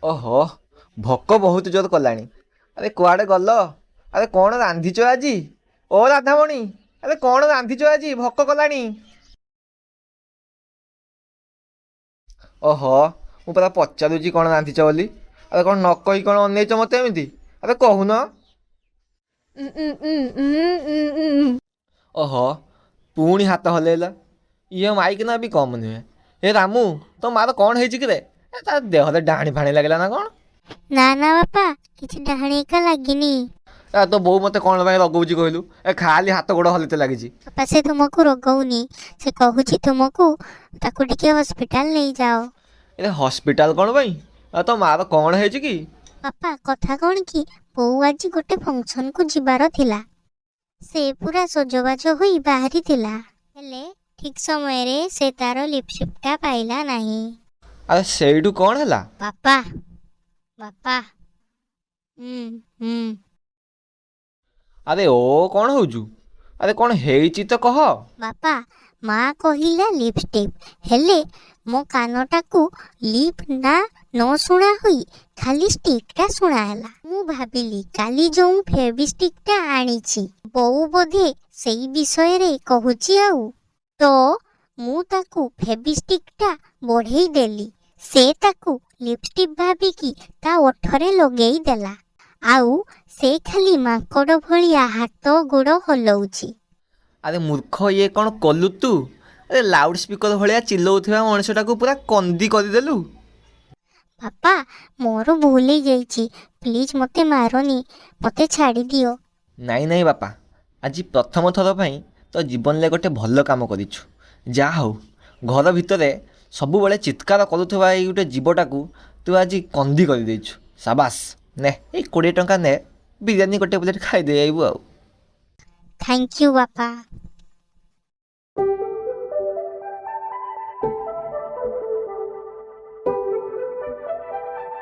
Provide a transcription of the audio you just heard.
ଓହୋ, ଭୋକ ବହୁତ ଜୋର କଲାଣି। ଆରେ କୁଆଡ଼େ ଗଲ? ଆରେ କ'ଣ ରାନ୍ଧିଛ ଆଜି? ଓ ରାଧାମଣି, ଆରେ କ'ଣ ରାନ୍ଧିଛ ଆଜି? ଭୋକ କଲାଣି। ଓହୋ, ମୁଁ ପରା ପଚାରୁଛି କ'ଣ ରାନ୍ଧିଛ ବୋଲି। ଆରେ କ'ଣ ନ କହି କ'ଣ ଅନେଇଛ ମୋତେ ଏମିତି? ଆରେ କହୁନ। ଓହୋ, ପୁଣି ହାତ ହଲେଇଲା। ଇଏ ମାଇକିନା ବି କମ୍ ନୁହେଁ। ଏ ରାମୁ, ତୋ ମାର କ'ଣ ହେଇଛି କିରେ? ଏ ତା ଦେହରେ ଡାହାଣୀ ଫାଣି ଲାଗିଲା ନା କ'ଣ? ନା ନା ବାପା, କିଛି ଡାହାଣୀ ଏକା ଲାଗିନି। ଏ ତୋ ବୋଉ ମୋତେ କ'ଣ ପାଇଁ ରଗଉଛି କହିଲୁ? ଏ ଖାଲି ହାତ ଗୋଡ଼ ହଲେଇତେ ଲାଗିଛି। ବାପା, ସେ ତୁମକୁ ରୋଗଉନି, ସେ କହୁଛି ତୁମକୁ ତାକୁ ଟିକେ ହସ୍ପିଟାଲ ନେଇଯାଅ। ଏ ହସ୍ପିଟାଲ କ'ଣ ପାଇଁ? ଆଉ ତୋ ମାର କ'ଣ ହେଇଛି କି? ବାପା, କଥା କ'ଣ କି, ବୋଉ ଆଜି ଗୋଟେ ଫଙ୍କସନକୁ ଯିବାର ଥିଲା। ସେ ପୁରା ସଜବାଜ ହୋଇ ବାହାରିଥିଲା, ହେଲେ ଠିକ ସମୟରେ ସେ ତାର ଲିପଷ୍ଟିକଟା ପାଇଲା ନାହିଁ। ଆରେ ସେଇଠୁ କ'ଣ ହେଲା? ବାପା, ବାପା, ହୁଁ ହୁଁ। ଆରେ ଓ କ'ଣ ହଉଛୁ? ଆରେ କ'ଣ ହେଇଛି ତ କହ। ବାପା, ମା କହିଲା ଲିପଷ୍ଟିକ୍, ହେଲେ ମୋ କାନଟାକୁ ଲିପ୍ ନା ନ ଶୁଣା ହୋଇ ଖାଲି ଷ୍ଟିକ୍ଟା ଶୁଣା ହେଲା। ମୁଁ ଭାବିଲି କାଲି ଯେଉଁ ଫେଭିଷ୍ଟିକ୍ଟା ଆଣିଛି, ବୋଉ ବୋଧେ ସେଇ ବିଷୟରେ କହୁଛି। ଆଉ ତ ମୁଁ ତାକୁ ଫେଭିଷ୍ଟିକ୍ଟା ବଢ଼େଇ ଦେଲି। ସେ ତାକୁ ଲିପଷ୍ଟିକ୍ ଭାବିକି ତା ଓଠରେ ଲଗେଇ ଦେଲା, ଆଉ ସେ ଖାଲି ମାଙ୍କଡ଼ ଭଳିଆ ହାତ ଗୋଡ଼ ହଲଉଛି। ଆରେ ମୂର୍ଖ, ଇଏ କ'ଣ କଲୁ ତୁ? ଆରେ ଲାଉଡ୍ ସ୍ପିକର ଭଳିଆ ଚିଲଉଥିବା ମଣିଷଟାକୁ ପୁରା କନ୍ଦି କରିଦେଲୁ। ବାପା, ମୋର ଭୁଲ ହେଇଯାଇଛି। ପ୍ଲିଜ୍ ମୋତେ ମାରନି, ମୋତେ ଛାଡ଼ିଦିଅ। ନାଇଁ ନାଇଁ ବାପା, ଆଜି ପ୍ରଥମ ଥର ପାଇଁ ତୋ ଜୀବନରେ ଗୋଟେ ଭଲ କାମ କରିଛୁ। ଯାହା ହଉ, ଘର ଭିତରେ ସବୁବେଳେ ଚିତ୍କାର କରୁଥିବା ଏଇ ଗୋଟେ ଜୀବଟାକୁ ତୁ ଆଜି କନ୍ଦି କରିଦେଇଛୁ। ସାବାସ। ନେ, ଏଇ 20 ଟଙ୍କା ନେ, ବିରିୟାନୀ ଗୋଟେ ପ୍ଲେଟ୍ ଖାଇଦେଇ ଆଇବୁ। ଆଉ thank you ବାପା।